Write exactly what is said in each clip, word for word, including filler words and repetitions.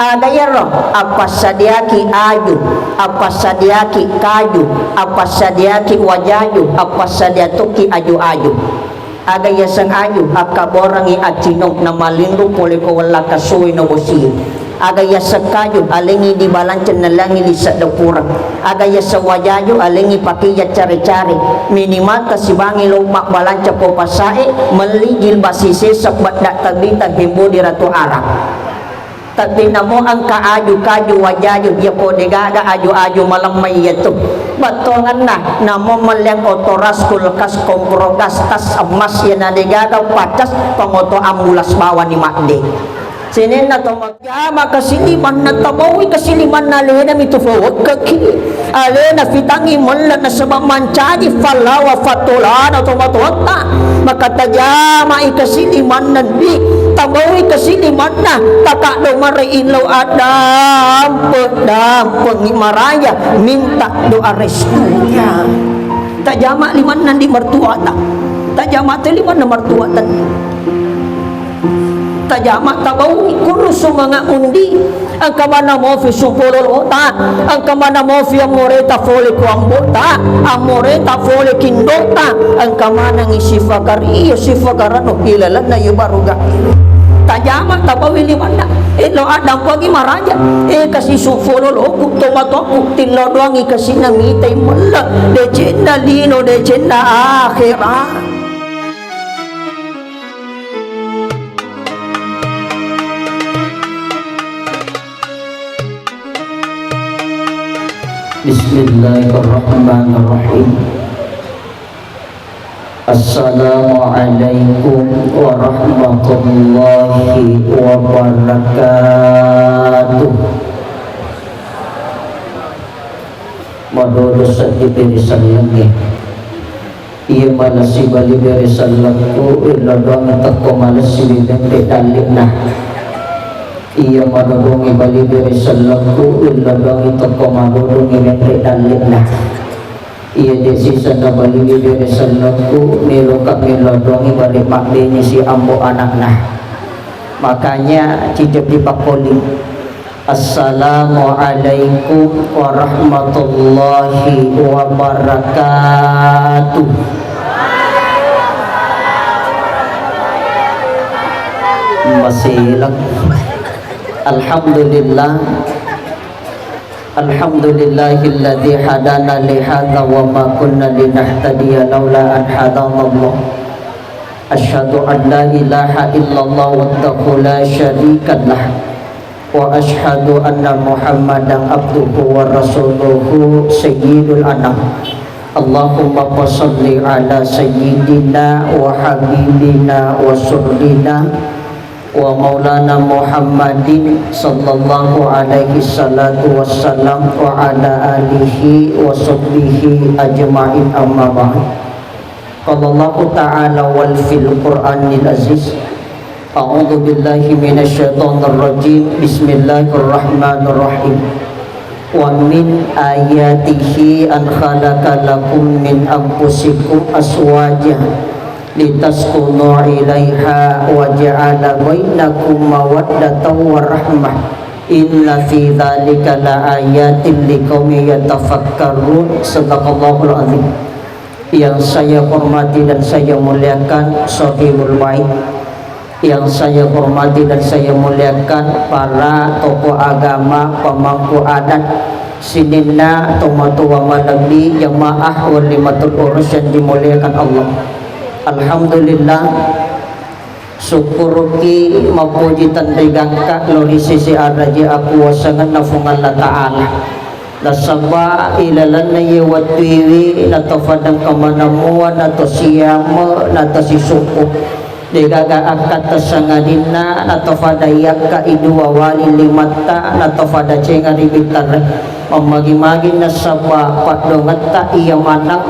Aga iyaro? Appassadiaki aju, appassadiaki kaju, appassadiaki wajaju, appassadiatokki aju-aju. Aga yaseng aju? Akkabborangngi accinong namalinru pole ko wella kasoi na bosi. Aga yaseng kaju? Alengngi di balanceng nalangi lisseng depureng. Aga yaseng wajaju? Alengngi pakeja care-care. Minimal tasibangi lo mabbalanca ko pasae, melli jilbab sisesa, bedda tabita, hembo di ratu Arab. Tapi namo engka aju kaju wajaju, iya ko degaga aju-aju malemmai iyatu. Bettuangenna, namo melliang oto ras, kulkas, kompor gas, tas emas, iya na degaga paccas, pangoto ambulas bawani madde. Sininna to jama kasilimanna, tabaui kasilimanna alena mitu fawakka ki. Alena fitangngi mella nasaba mancaji fallawa fattolana tomatoatta. Maka tajamai kasilimanna ndi, tabaui kasilimanna, takaddo marai illau addampe-dampengi maraja minta doa restunya. Tajama limanna ndi mertuata. Tajama te limanna mertuata. Tajama tabaui, kurru sumanga undi. Engka manna mofi sumpololota, engka manna mofi ammoreta fole ku ambota, ammoreta fole kindota, engka manangngi sifakar iyo sifakarano ilalenna iyo baruga. Tajama tabaui limanna. Elo addampengi maraja. E kasi sumpololoku, tomatoku, tillau doangi kasinna mitai mella, decenna lino, decenna akhera. Bismillahirrahmanirrahim. Assalamualaikum warahmatullahi wabarakatuh. Madodo seddi ri sellengnge. Iya malessi bali bere sellengku, illau doangi tekko malessi ri menre dalle'na. Iya madodongi bali bere sellengku, illau doangi tekko madodongi menre dalle'na. Iya de' sisenna bali bere sellengku, meloka millau doangi bare mabbene si ambo anakna. Makanya cicep dipakkoling. Assalamualaikum warahmatullahi wabarakatuh. Maselang. Alhamdulillah. Alhamdulillahilladzi hadana lihadza wa ma kunna linahtadiya laula an hadanallah. Asyhadu an la ilaha illallah wahdahu la syarikalah. Wa asyhadu anna Muhammadan abduhu wa rasuluhu sayyidul anam. Allahumma fasalli ala sayyidina wa habibina wa surrina wa maulana Muhammadin sallallahu alaihi salatu wassalam wa ala alihi wa sahbihi ajma'in, amma ba'd. Qala Allahu ta'ala wal fil Qur'anil aziz. A'udzu billahi minasy syaithanir rajim. Bismillahirrahmanirrahim. Wa min ayatihi an khalaqa lakum min anfusikum azwaja litaskunu ilaiha wa ja'ala bainakum mawaddatan wa rahmah. Inna fi dzalika la ayatin liqaumin yatafakkarun. Sadaqallahul azim. Yang saya hormati dan saya muliakan Sohibul Bait, yang saya hormati dan saya muliakan para tokoh agama, pemangku adat, sininna tomatoa malebbi, jamaah walimatul urus yang dimuliakan Allah. Alhamdulillah, sukkuruki, mappuji tenrigakka lao ri sese araja akuwasangenna Fuang Allah Ta'ala. Nasaba ilalenna iye wettuewe natofadang kamanamuwa, natosiame, natosisukku. Degaga akkatta sangadinna natofada iyakka idua wali limatta, natofada cenga ri bittarre. Mammagi-magi nasaba paddongetta iya maneng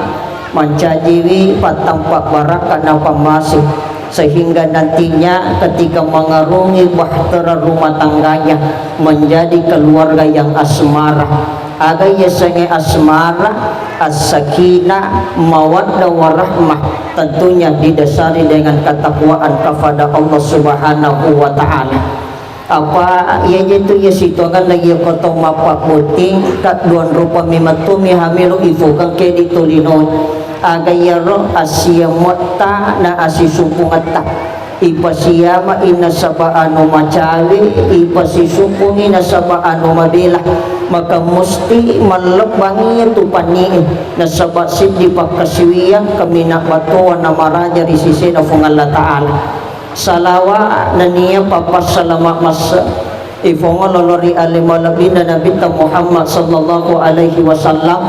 mancajiwi pattampa barakka napammase, sehingga nantinya ketika mengarungi bahtera rumah tangganya menjadi keluarga yang asmara. Aga yasengnge asmara? As-sakinah, mawaddah warahmah, tentunya didasari dengan ketakwaan kepada Allah Subhanahu wa Ta'ala. Apa iya je tu iya sitongenna iya ko to mappabbotting, kadduang rupa memang to mi hamelo ifokang kedi tolino. Aga iyaro assiamotta na assisumpungetta. Ipasiama i nasaba anu macawe, ipasisumpungi nasaba anu mabela. Maka musti mallebbangi iya tu pannie, nasaba siddi pakkasiwiang kaminang batoa na maraja ri sisena Fuang Allah Ta'ala. Salawa nennia papassalama masse ifongolo ri ale malebbina Nabitta Muhammad sallallahu alaihi wasallam.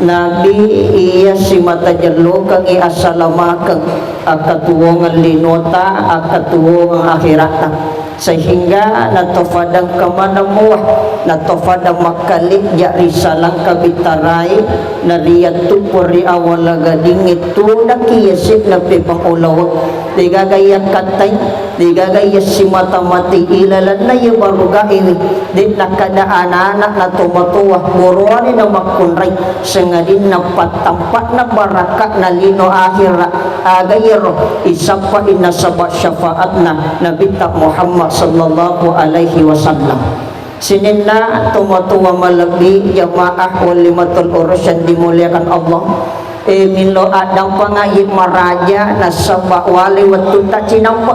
Nabi iya simata jellokengngi assalamakeng akkatuwongeng linota, akkatuwongeng akhiratta, sehingga natofadang kamaneng mua, natofadang makkalejja ri salangka bittarai, nariyattuppo ri awala gadingnge tudakki yase'na pepang ulaweng. Degaga iya kattai, degaga iya simata mati ilalenna iya barugaewe, de nakkada anak-anak na tomatoa boroane na makkunrai, sengadinna pattampa'na baraka'na lino akhira. Aga iyaro isappa inna sabab syafaatna Nabitta Muhammad sallallahu alaihi wasallam. Sininna tomatoa malebbi jamaah walimatul urus yang dimuliakan Allah. E, milo addampanga iye maraja nasaba wale wettutta cinampe.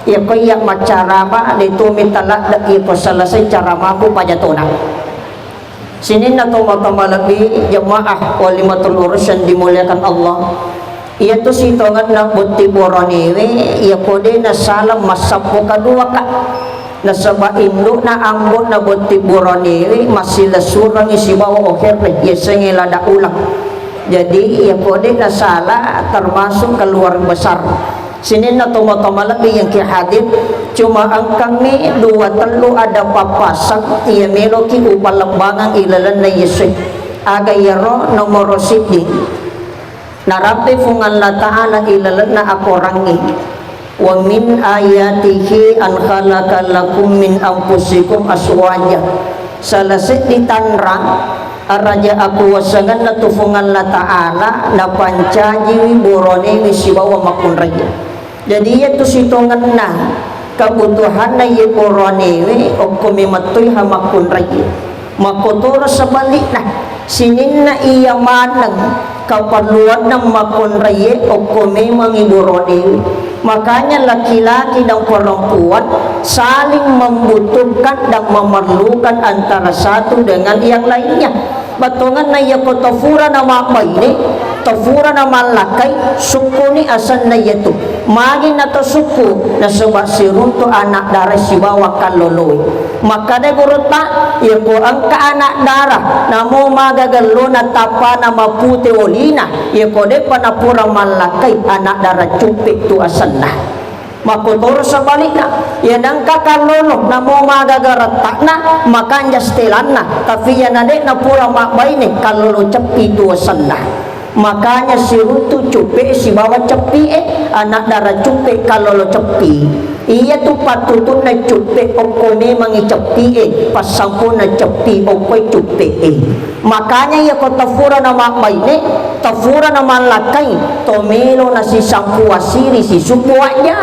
Iya ko iya maccarama de tumi taladde iya ko selesai caramaku pajatona. Sininna tomatoa malebbi jamaah walimatul urus yang dimuliakan Allah. Iyatu sitongenna botti boronewe, iya ko de nasala massappo kaduaka. Nasaba indukna ambo'na botti boronewe massilessurengngi sibawa oherre, yasengnge lada ulang. Jadi, iya ko de nasala termasuk keluarga besar. Sininna tomatoa malebbi yang ki hadir, cuma engkami dua tellu ada pappasang iya meloki upalebbangang ilalenna Yesu. Aga iyaro nomoro siddi. Narampe Fuang Allah Ta'ala ilalenna akorangnge, "Wa min ayatihi an khalaqa lakum min anfusikum azwaja." Salah seddi tanra araja akuwasangenna tu Fuang Allah Ta'ala napancajiwi boronewi sibawa makkunrai. Jadi, iyatu sitongenna kabutuhanna iye boronewe okko memettoi ha makkunraiye. Makkotoro sebalikna, sininna iya maneng kaparluanna makkunraiye okko memangi boronewe. Makanya laki-laki dan perempuan saling membutuhkan dan memerlukan antara satu dengan yang lainnya. Bettuangenna iyako tofurana mabbaine, tofurana mallakkai, sukkuni asenna iyatu. Magi nato sukku, nasaba siruntu anak dara sibawa kalloloe. Makkada gurutta, iyako engka anak dara, namo maga gellona tappana mapute olina, iyako depa napura mallakkai anak dara cuppe tu asenna. Makkotoro sebalikna, iya nengka kallolo namo magaga retta'na, makanja setelanna, tapi iyana de napura mabbaine kallolo ceppi tu asenna. Makanya siruntu cuppe sibawa ceppi e, anak dara cuppe kallolo ceppi. Iyatu pattutunna cuppe okko memangi ceppi e, passampuna ceppi okko cuppe e. Makanya iyako tafurana mabbaine, tafurana mallakkai, to melo nasisampuang siri sisubbu wajja.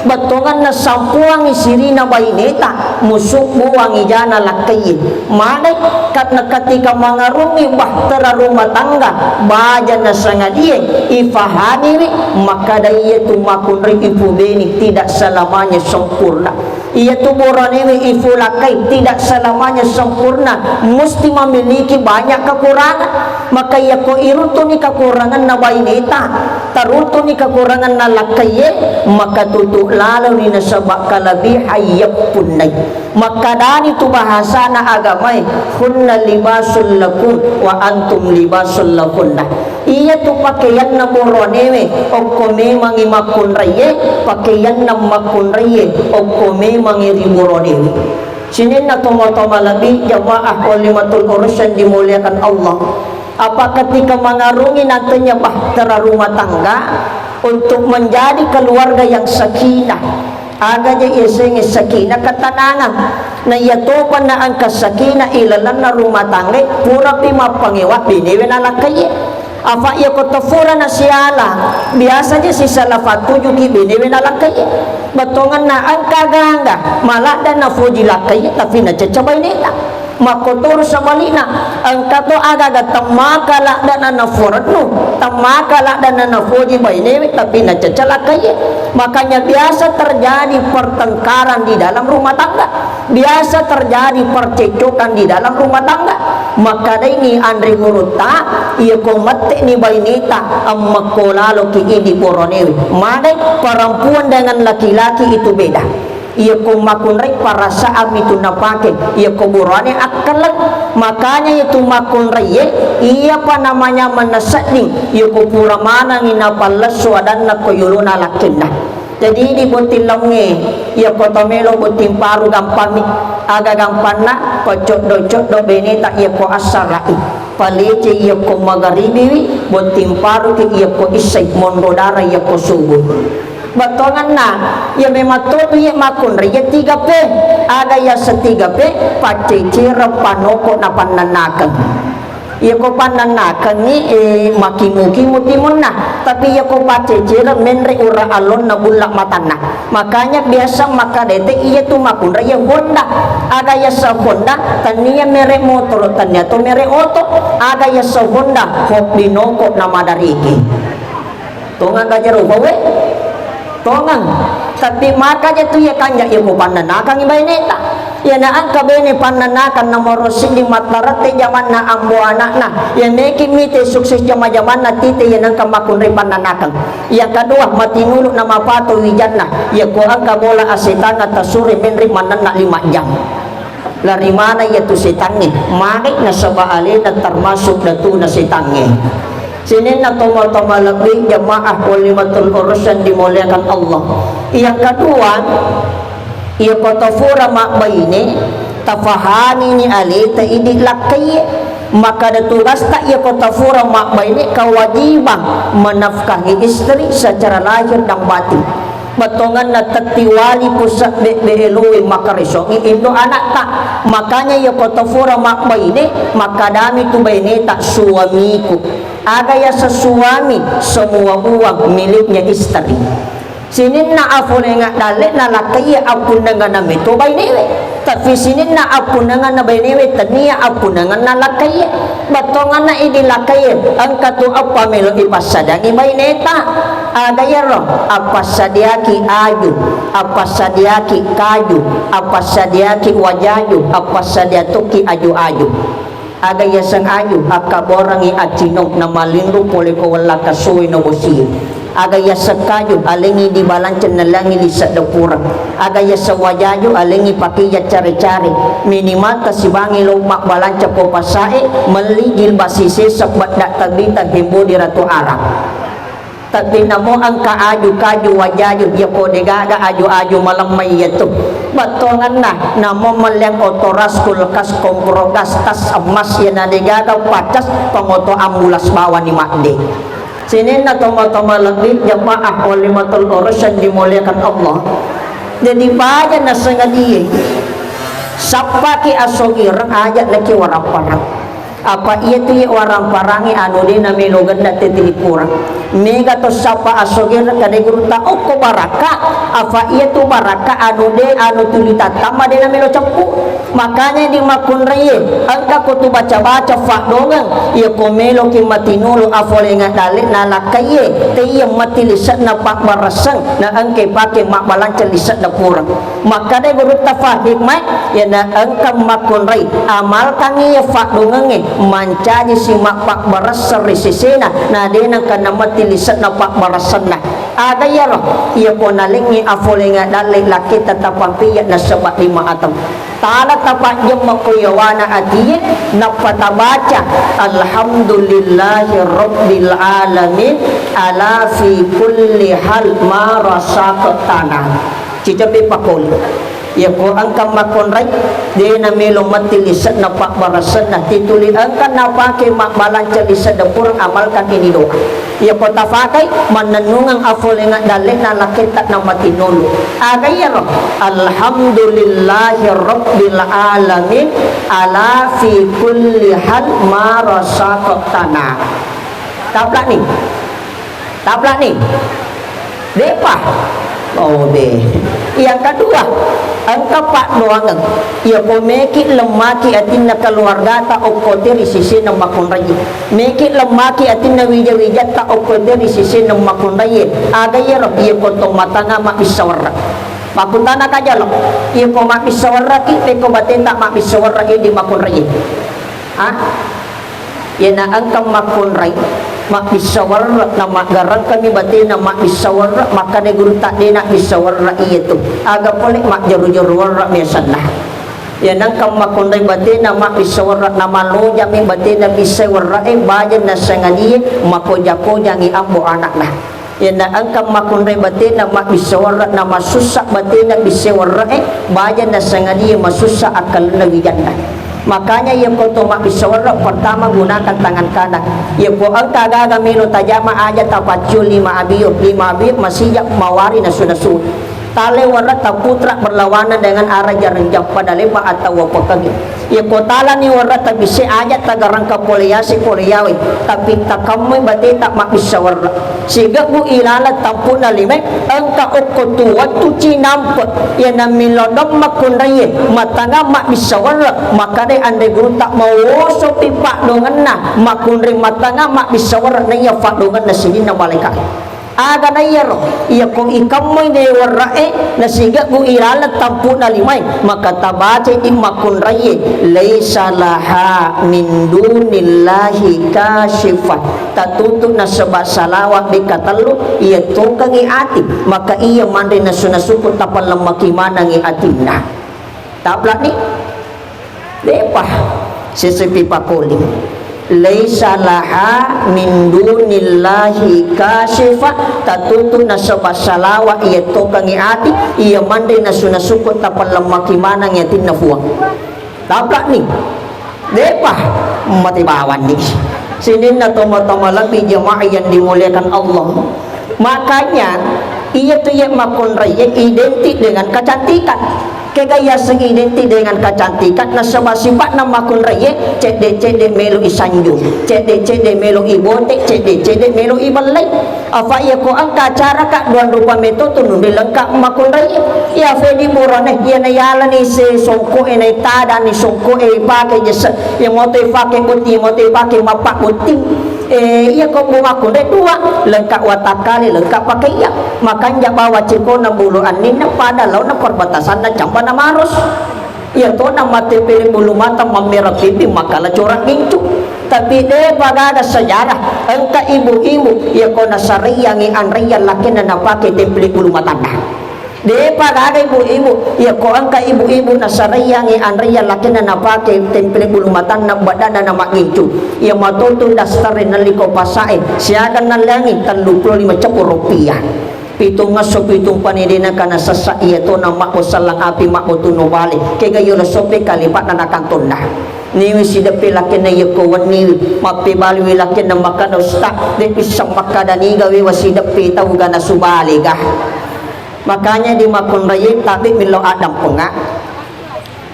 Bettuangenna sampuangi sirina baineta, musubbuangi jana lakkaie. Maneng, karena ketika mangarungi bahtera rumah tangga, baja nasangadie, ifahamiwi, makkada iyatu makkunrai ipubeni tidak selamanya sempurna. Iyatu boronewe ifulakkai tidak selamanya sempurna, musti memiliki banyak kekurangan. Maka iyako iruntuni kekuranganna baineta, taruntuni kekuranganna lakkaie, maka tutu laloni nasaba kalabihan iyeppunnai. Makkadani tu bahasana agamae, "Hunna libasul lakum wa antum libasul lahunna." Iyatu pakaianna boronewe okko memangi makkunraie, pakaianna makkunraie okko memangi ri boronewe. Sininna tomatoa malebbi jamaah walimatul urus yang dimuliakan Allah. Apa ketika mangarungi nantinya bahtera rumah tangga untuk menjadi keluarga yang sakinah, Aga je yasengnge sakinah, ketenangan. Na iya topa na engka sakinah ilalenna rumah tangga, purapi mappangewa benewe nalakkaie. Afa iya ko tefura nasiala, biasa je sisala fattujuki benewe nalakkaie. Bettuangenna engka aga-aga maladde nafoji lakkaie, tapi nacecca baineta. Makkotoro sebalikna, engka to aga-aga temmaka laddena naforennu, temmaka laddena nafoji bainewe, tapi nacecca lakkaie. Makanya biasa terjadi pertengkaran di dalam rumah tangga. Biasa terjadi percekcokan di dalam rumah tangga. Makkadaini anre gurutta, iyako mette'ni baineta, ammekko laloki idi boronewe. Madai perempuan dengan laki-laki itu beda. Iyako makkunrai perasaanmi tu napake, iyako burane akkaleng. Makanya itu makkunraiye, iyapa namanya manassedding, iyako pura manengi napallessu adanna ko yolona lakkenna. Jadi, di botting laungnge, iyako to melo botting paru gampammi. Aga gampanna? Pacoddo-coddo beneta iyako assara'i. Palece iyako magaribiwi, botting paruki iyako issai, monro dara iyako subuh. Bettuangenna, iya memang totu iya makkunrai iya tiga P. Aga yaseng tiga P? Paccecereng, panoko, napannennakeng. Iyako pannennakengngi, eh, makimu-kimu timunna, tapi iyako paccecereng menre ura allonna bulla matanna. Makanya biasa makkadete iya tu makkunrai iya Honda. Aga yaseng Honda? Tania mere motoro, tania to mere oto. Aga yaseng Honda? Hobbi noko namadariki. Tongeng gaja rupa we? Tongeng. Tapi maka ja tu iya kanja iya ko pannanakangi baineta. Iya na engka bene pannanakang nomoro siddi mattarette jamanna ambo anakna. Iya meki mite sukses jama-jamanna tite iya nengka makkunrai pannanakang. Iya kedua matinulu na mapato wijanna. Iya ko engka bola asetanga tasure menri mannenna lima jam. Lari mana iya tu setangnge? Magi nasaba alena termasuk datuna setangnge. Sininna tomatoa malebbi jamaah walimatul urus yang dimuliakan Allah. Yang kedua, iya ko tafura mabbaine, tafahamini aleta idi lakkaie. Maka ada tugasta iya ko tafura mabbaine kewajiban menafkahi istri secara lahir dan batin. Bettuangenna tetti wali pusebbe-bebe eloe makaresongngi indo anakta. Makanya iya ko tafura mabbaine, makkadami tu baineta suamiku. Aga yaseng suami? Semua uang miliknya istri. Sininna afolenga dalle na lakkaie appunnanganna meto bainewe. Tapi sininna appunnanganna bainewe tania appunnanganna lakkaie. Bettuanganna idi lakkaie, engka tu eppa melo ipassadangi baineta. Aga iyaro? Appassadiaki aju, appassadiaki kaju, appassadiaki wajaju, appassadia tokki aju-aju. Aga yaseng aju? Akkabborangngi accinong na malinru pole ko wella kassoe na bosie. Aga yaseng kaju? Alengngi di balanceng nalangi liseddepureng. Aga yaseng wajaju? Alengngi pakija care-care. Minimal tasibangi lo mabbalanca ko pasae, melli jilbab sisesa, bedda tabita, hembo di ratu Arab. Tapi namo engka aju kaju wajaju, iya ko degaga aju-aju malemmai iyatu. Bettuanganna, namo melliang oto ras, kulkas, kompor gas, tas emas, iya na degaga paccas, pangoto ambulas bawani madde. Sininna tomatoa malebbi jamaah walimatul urus yang dimuliakan Allah. Jadi baja nasengadie. Sappaki asogireng aja laki warapparang. Apa iya tu iya waramparangnge anu de namelo genna tette dipurang. Mega to sappa asogireng kade gurutta okko barakka, apa iya tu barakka anu de anu tuli tattamma de namelo ceppu. Makanya di makkunraie, engka ko tu baca-baca faddongeng, iya ko meloki matinulu afolenga dalle na lakkaie, te iya matti lise'na pabbaresseng, na engke pake mabbalanca lise'na purang. Makkada gurutta fa hikmah, iyana engka makkunrai, amalkangngi iya faddungengnge, mancaji si mappabbaresseng ri sesena, na de nengka namatti lise'na pabbaressenna. Aga iyaro? Iya ko nalengngi afolenga dalle lakketa tapampeya nasaba lima atau. Tala tapajjemme ko yawana atie, nappa tabaca, "Alhamdulillahi rabbil alamin, ala fi kulli hal ma razaqtana." Cicabbe pakoli. Iya ko engka makkunrai, de namelo matti lise'na pabbaressenna, tituli engka napake mabbalanca lise'na purang amalkan ini doa. Iya ko tafakai, mannennungeng afolenga dalle'na lakketta namatinulu. Aga iyaro? Alhamdulillahi rabbil alamin, ala fi kulli hal ma razaqtana. Taplakni. Taplakni. Depa. Oh, be. Yang kedua, engka paddoangeng. Iya ko meki lemmaki atinna keluargata okkote ri sisina makkunraie. Meki lemmaki atinna wija-wijatta okkote ri sisina makkunraie. Aga iyaro? Iya ko to matanga mabbissa werre. Makkutana kajalo. Iya ko mabbissa werreki, pekko bateta mabbissa werre di makkunraie. Ah? Iyana engka makkunrai mabbissa werre, na maggarengkami batena mabbissa werre, makkeda gurutta de nabbissa werre iyatu. Aga pole majjaru-jaru werre mi asenna. Iyana engka makkunrai batena mabbissa werre, na malojami batena bissai werre e, baja nasengadie makoja-kojangi ambo anakna. Iyana engka makkunrai batena mabbissa werre, na masussa batena bissai werre e, baja nasengadie masussa akkalenna wijanna. Makanya iya ko to mabbissa werre, pertama gunakan tangan kanan. Iya ko engka gaga melo tajama, aja tapaccio lima abio, lima abio masija mawari nasu-nasu. Tale werre taputra berlawanan dengan arah jarum jam pada lepa atau wapakangi. Iya ko talani werre tabisse, aja tagarangka pole yase pole yawe, tapi takammoi bateta mabbissa werre. Sigabbu ilaleng tampuna lima, engka okko tu wettu cinampe, iyana milodong makkunraie, matanga mabbissa werre, makkeda anre gurutta mawosopi paddoangenna makkunrai matanga mabbissa werre naiya paddoangenna sininna malaika. Aga naiyaro, iya ko ikammoi de werre e, na sigabbu ilaleng tampuna limae, maka tabacai di makkunraie, laisa laha min dunillahi kasyifah. Tatutu nasaba salawa de katellu, iya tokengi ati, maka iya manre nasu-nasuku tapallemmaki manengi atinna. Taplani? Depa, sesepi pakoli. Laisa laha min dunillahi kasyifah, tatutu nasaba salawa iya tokengi ati, iya manre nasu-nasuku tapallemmaki manengi atinna Puang. Taplani? Depa, mate bawanni. Sininna tomatoa malebbi jemaah yang dimuliakan Allah. Makanya, iya tu iya makkunraie identik dengan kecantikan. Kega yaseng identik dengan kecantikan, nasaba sipatna makkunraie, cedde-cedde melo isanjung, cedde-cedde melo ibote, cedde-cedde melo ibellai. Apa iya ko engka acara ka, duang rupa meto tu nunde lengkap makkunraie. Iya fedi burane, iya na yalani se songko e, na itadani songko e, pake jese, iya moto ipake botting, moto ipake mappa botting. Eh, iya ko bu makkunrai dua, lengkap watakkale, lengkap pakaiya. Makanja bawa cekona bulu anninna pada laona perbatasanna Camba na Maros. Iya tona mattempele bulu mata mammera pipi makkala corak gincu. Tapi de pagaga sejarah, engka ibu-ibu iya ko nasaraiyangi anraiya lakkenna napake tempele bulu matanna. Depa gaga ibu-ibu, iya ko engka ibu-ibu nasaraiyangi anraiya lakkenna napake tempele bulu matanna, badanna namaggincu. Iya matotu daster nalli ko pasae, siaga nalliangi telluppulo lima ceppu rupiah. Pitung esso, pitung pani de naka nasessa, iya tona mabbo sellang api, mabbo tunno bale. Kega yolo soppe kalipa'na nakantonna. Niwi sideppe lakkenna iya ko wenniwi, mappebaliwi lakkenna makkada, "Ustaz, de pisseng makkada niga wewa sideppe tau ga nasubale ga." Makanya di makkunraie tabe millau addampenga.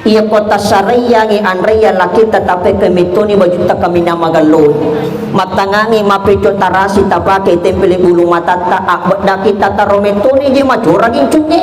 Iya ko tasaraiyangi anraiya lakkitta, tape kemettoni bajutta kaminang magalloi. Mattangangi mapecco tarasi tapake tempele bulu matatta, abbeddaki tataro mettoni je macora gincungnge.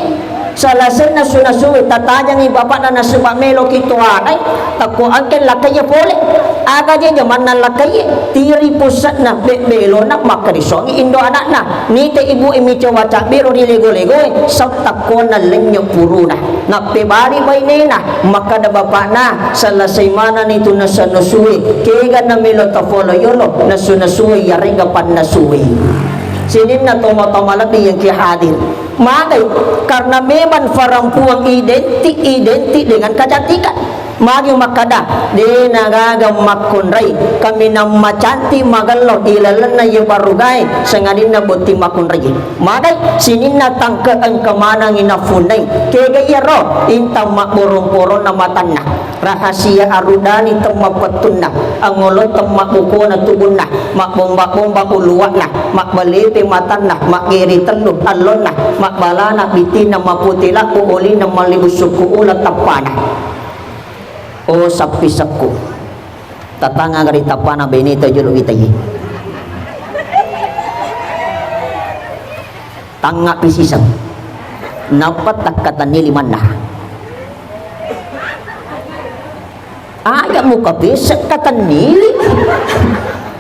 Salasenna su-, nasue tatajangi bapakna nasaba meloki tuanai, takko engke lakkaiya pole. Aga je jamanna lakkaiye, tiri pusse'na, bebbelona, makkarisongi indo anakna. Nite ibu e micowa cabbiro ri lego-legoe, sattakkona lennye puruna. Nappebali bainena, makkada bapakna, selesai manani tu nasu-nasue, kega namelo tafolo yolo, nasu-nasue yarega pannasue. Sininna tomatoa malebbi yang ki hadir. Magai, karena memang parampuang identik, identik dengan kecantikan. Magi makkada, de nagaga makkunrai, kaminang macantik magello ilalenna ye barugae, sangadinna botting makkunrai. Magai, sininna tangke engka manangi nafunnai, kega iyaro, intang mabborong-boronna matanna. Rahasia arudani temmappettunna, angolo temmabbukona tubunna, mabbomba-bomba uluwa'na, mabbalepe matanna, maggere tellu allonna, mabbalana bitinna, maputi labbu olinna, mallibu sukku uleng tappana. Oh, sappi sekku. Tatangga ri tappana beneta jolo witai. Tangnga pi siseng. Nappa takkatenni limanna. Aga muka pesek katenni.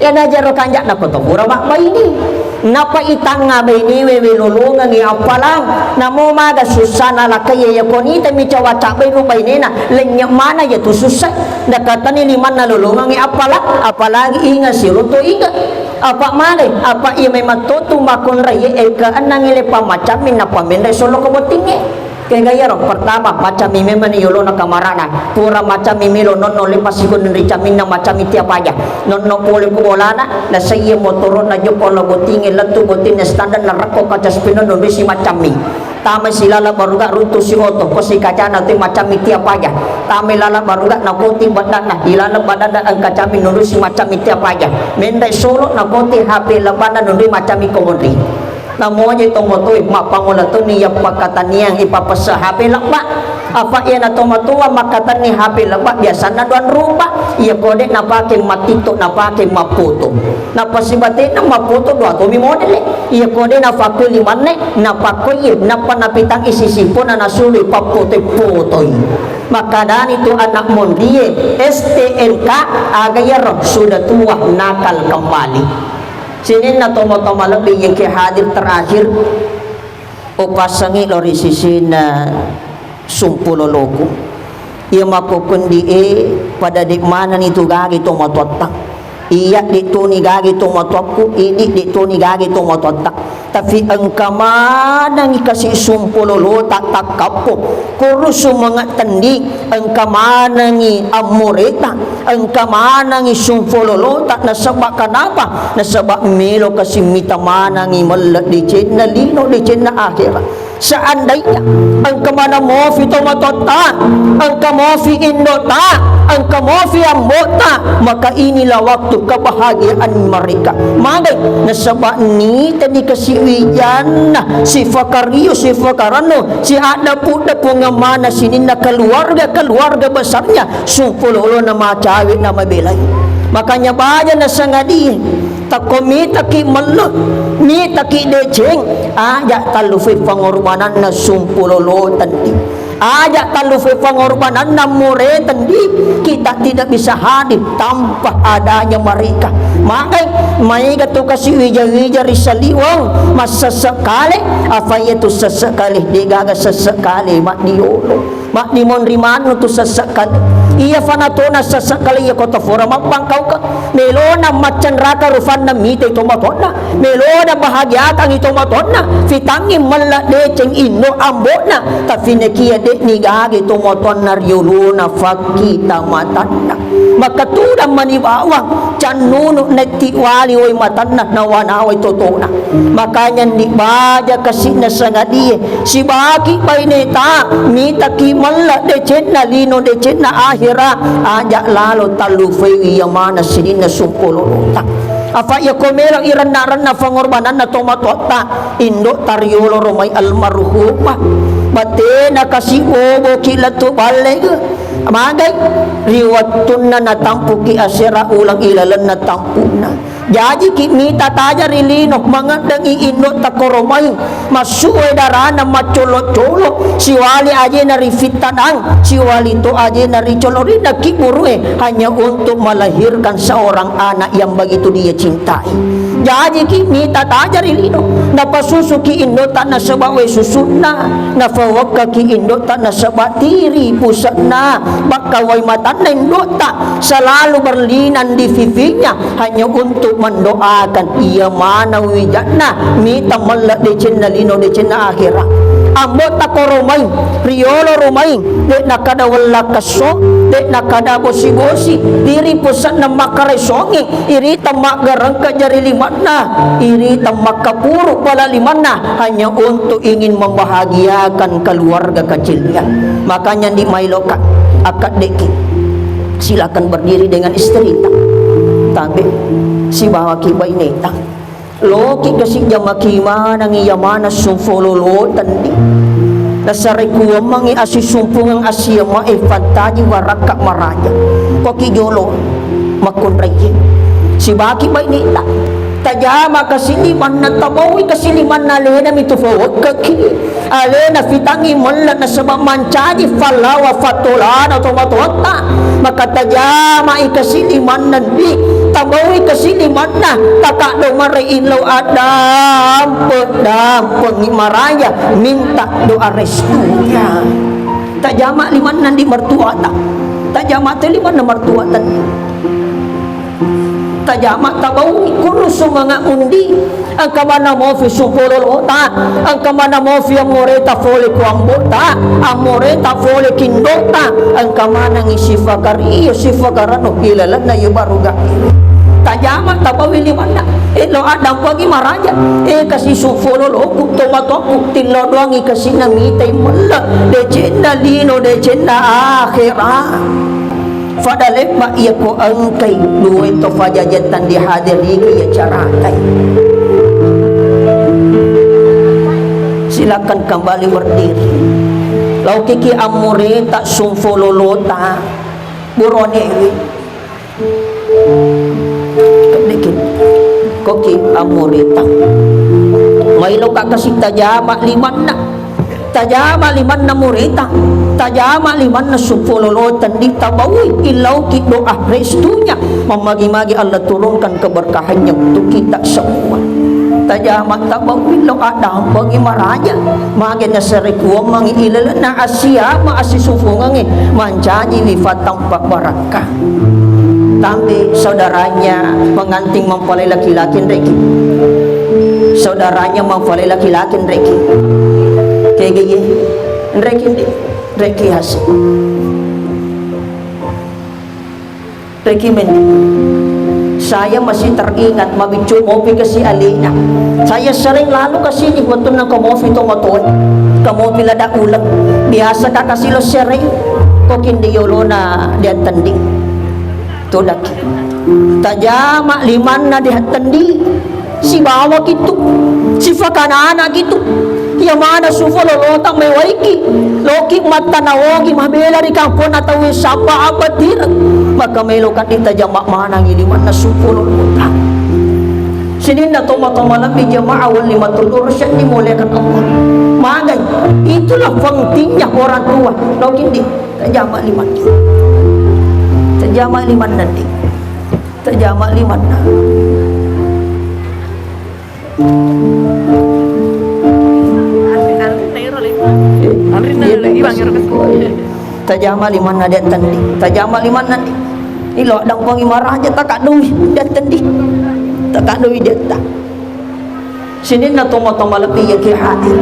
Iya najaro kanja nako to pura mabbaine. Napa itangnga bainewe welolongengi appalang. Namo maga sussana lakkaie, iya konita mi cawa cabbai ru bainena, lenynye mana iya tu sussa. Nakatenni limanna lolongengi appalang, apalagi inga siroto inga. Apa male, apa iya memang totu makkunraie engka ennang ile pamacammi nappa menre solo ko bottingnge. Kega iyaro, pertama, macammi memang ni yolona kamarana. Pura macammi melo nonno le pasikon ri caminna macammi tiap aja. Nonno pole ko bolana, na saiye motoro na jokko lo bottingnge lettu bottingnge standar na rekko kaca spinno nonno si macammi. Tama silala baruga runtu si oto, ko si kacana tu macammi tiap aja. Tama lala baruga na koti badanna, ilala badanna engka cami nonno si macammi tiap aja. Menre solo na koti H P labanna nonno macammi ko monri. Namoje tomatoe mappangola toni yappakkataniang ipapessa H P lebba. Apa iyana tomatoa makkatenni H P lebba biasanna doang rupa. Iya kode napake mattitto, napake mappoto. Napasibatena mappoto doa tomi modele. Iya kode napakkoi limanne, napakkoi iye, nappa napitangi sisimpona nasului pappote-potoi. Makkadani tu anak monrie, S T N K, aga iyaro sudah tua nakal kembali. Sininna tomatoa malebbi yengke hadir terakhir, upassangi lo ri sisinna sumpu loloku. Iya makkokkondi e pada de manani tu gage tomatoatta. Iya de toni gage tomatoakku, idi de toni gage tomatoatta. Tapi engka manengi kasi sumpu lolota takkappo. Kurusu mengetendi, engka manengi ammureta, engka manengi sumpu lolota, nasaba kenapa? Nasaba melo kasi mita manengi melle decenna lino, decenna akhirat. Seandainya engka mana mofi tomatoatta, engka mofi indota, engka mofi ambota, maka inilah waktu kebahagiaan mereka. Magai nasaba nitani kasiwijanna, sifakario, sifakaranno, si addapu-dapu ngamana sininna keluarga, keluarga besarnya, sumpu lolona macawe na mabelai. Makanya baja nasangadie, takko mitaki melle, mitaki deceng, aja tallufai pangorbananna sumpu lolotandi. Aja tallufai pangorbananna muretendi, kita tidak bisa hadir tanpa adanya mereka. Magai, maega tu kasi wija-wija ri saliweng, massesse kale, apa iya tu sesse kale, degaga sesse kale, maddiolo. Maddimonri mannu tu sesse kale. Iya fanatona sesse kale iya kota fora mappangkauka. Melona maccanraka rufanna mitai tomatoanna. Melona bahagiakangi tomatoanna. Fitangngi mella deceng indo ambona. Tapi nekia de'ni gage tomatoanna riolona fakkita matanna. Maka tudang mani bawang cannunu netti wali wai matanna nawa-nawai totona. Makanya ndi baja kasi'na sangadie. Sibaki baineta, mitaki mella decenna lino, decenna akhira, aja lalo tallufaiwi iya mana sininna sumpu lolota. Apa iya ko melo irenna-renna pangorbananna tomatoatta, indo tariolo romai almarhumah. Batena kasi boboki lettu ballege. Magai ri wettunna natampuki asera ulang ilalenna tampunna. Jajiki mita taja ri lino, mangeddengi indo takoromai, massu'e darana maccollo-collo, siwali ajena rifittanang, siwali to ajena ricolori, nakibburue hanya untuk melahirkan seorang anak yang begitu dia cintai. Jajiki mita taja ri lino, napasusuki indota nasaba wae susunna, nafawakkaki indota nasaba tiri puse'na, bakka wai matanna indota, selalu berlinang di pipinya, hanya untuk mendoakan iya maneng wijanna, mita mella decenna lino, decenna akhira. Ambo takoromai, riolo romai, de nakada wella kesso, de nakada bosi-bosi, diri puse'na makkaresongi, irita maggarengka jari limanna, irita makkapuru pala limanna, hanya untuk ingin membahagiakan keluarga kecilnya. Makanya ndi mailoka, akkaddeki. Silakan berdiri dengan istrita. Tabe, sibawaki baineta. Loki kasi jamaki manengi iya mana sumpu lolotandi. Nasarekuammengi asisumpungeng asiamae fantaji warakka maraja. Koki jolo makkunraie. Sibaki baineta. Tajama kasi limanna, tabaui kasi limanna, alena mitu fawekkeki. Alena fitangngi melle nasaba mancaji fallawa fattolana tomatoatta. Maka tajamai kasi limanna ndi, tabaui kasi limanna, takaddo marai illau addampe-dampengi maraja minta doa restunya. Tajama limanna ndi mertuata, tajama to limanna mertuata. Tajama tabaui kurru sumanga undi, engka mana mofi supololota, engka mana mofi amoreta fole ku ambota, amoreta fole kindota, engka manangi sifakari iyo sifakarano ilalenna iyo baruga. Tajama tabaui limanna, elo addampengi maraja, e kasi supololoku tomatoku tillo doangi kasina mitai melle, decenna lino decenna akhera. Fada lebba iya ko engkai dua to fajajettang dihadiriki iya carakai. Silakan kembali berdiri. Laukiki amoreta sumfololota buronewi. Kedeki koki amoreta. Mailoka kasi tajama limanna. Tajama limanna murita, tajama limanna supololota ndi tabaui, illauki doa restunya, mammagi-magi Allah turunkan keberkahannya untuk kita semua. Tajama tabaui lo addampengi maraja, magi nasere kuammangi ilalenna asiama asisufungangi mancaji wifatang pabbarakka. Tambe saudaranya pengantin mempelai laki-laki nreki. Saudaranya mempelai laki-laki nreki. Kegeye nreki ndi, nreki hasi. Nreki mendi. Saya masih teringat mabiccu mopi ke si alina. Saya sering lalu ke sini waktu nang ke mopi to matoe. Ke mopi lada uleng. Biasa kakak silo sering. Kokin di yolona dia tending. Tudaki. Tajama limanna dihattendi. Sibawa kitu. Sifakanana kitu. Iya mana sufo lolota mewaiki. Loki mattanawogi mabela ri kamponna tauwe sapa abatireng. Maka melo kadi tajama manangi limanna sufo lolota. Sininna toma-toma lebbi jamaah wali matulur seddi muliakan Allah. Magai. Itulah pentingnya orang tua. Loki di. Tajama limanna. Tajama limanna ndi. Tajama limanna. Tajama limanna dia tandi. Tajama limanna ndi. Ilo dampangi maraja takadui dia tandi. Takadui dia ta. Sininna toma-toma lebbi yaki hadir.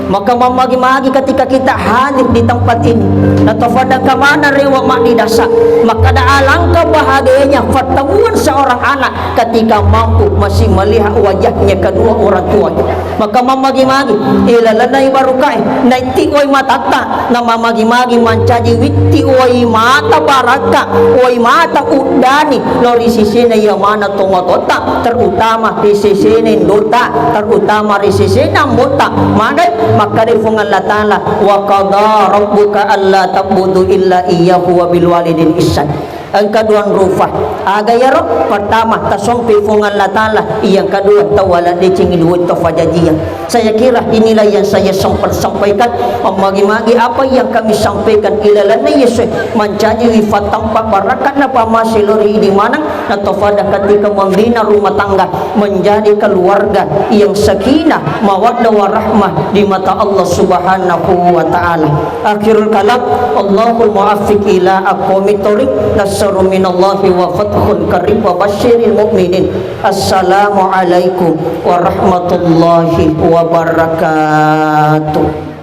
Maka mamagi-magi ketika kita hadir di tempat ini. Natafadaka mana rewa maddi dasa. Maka da alangkah bahagianya pertemuan seorang anak ketika mampu masih melihat wajahnya kedua orang tuanya. Maka mamagi-magi ilalenna ibarukae naitti wai matatta. Na mamagi-magi mancaji witti wai mata barakka, wai mata uddani lao ri sesena iya mana tomatoatta, terutama ri sesena indotta, terutama ri sesena ambotta. Magai makkeda Puang Allah Taala, "Wa qadha rabbuka alla ta'budu illa iyyahu wa bil walidaini ihsan." Engka dua rupa. Aga iyaro? Pertama, tasompe Puang Allah Taala. Yang kedua, tawala decengi duit to fajajiang. Saya kira inilah yang saya sempat sampaikan. Magi-magi apa yang kami sampaikan ilalanna Yesus mancaji wifatang pabbarakka na pamase lao ri idi maneng na tofada ketika membina rumah tangga menjadi keluarga yang sakinah, mawaddah warahmah di mata Allah Subhanahu wa taala. Akhirul kalam, Allahul muwaffiq ila aqwamit thoriq, nasrun minallahi wa fathun qarib wa basyiril mu'minin. Assalamualaikum warahmatullahi wabarakatuh.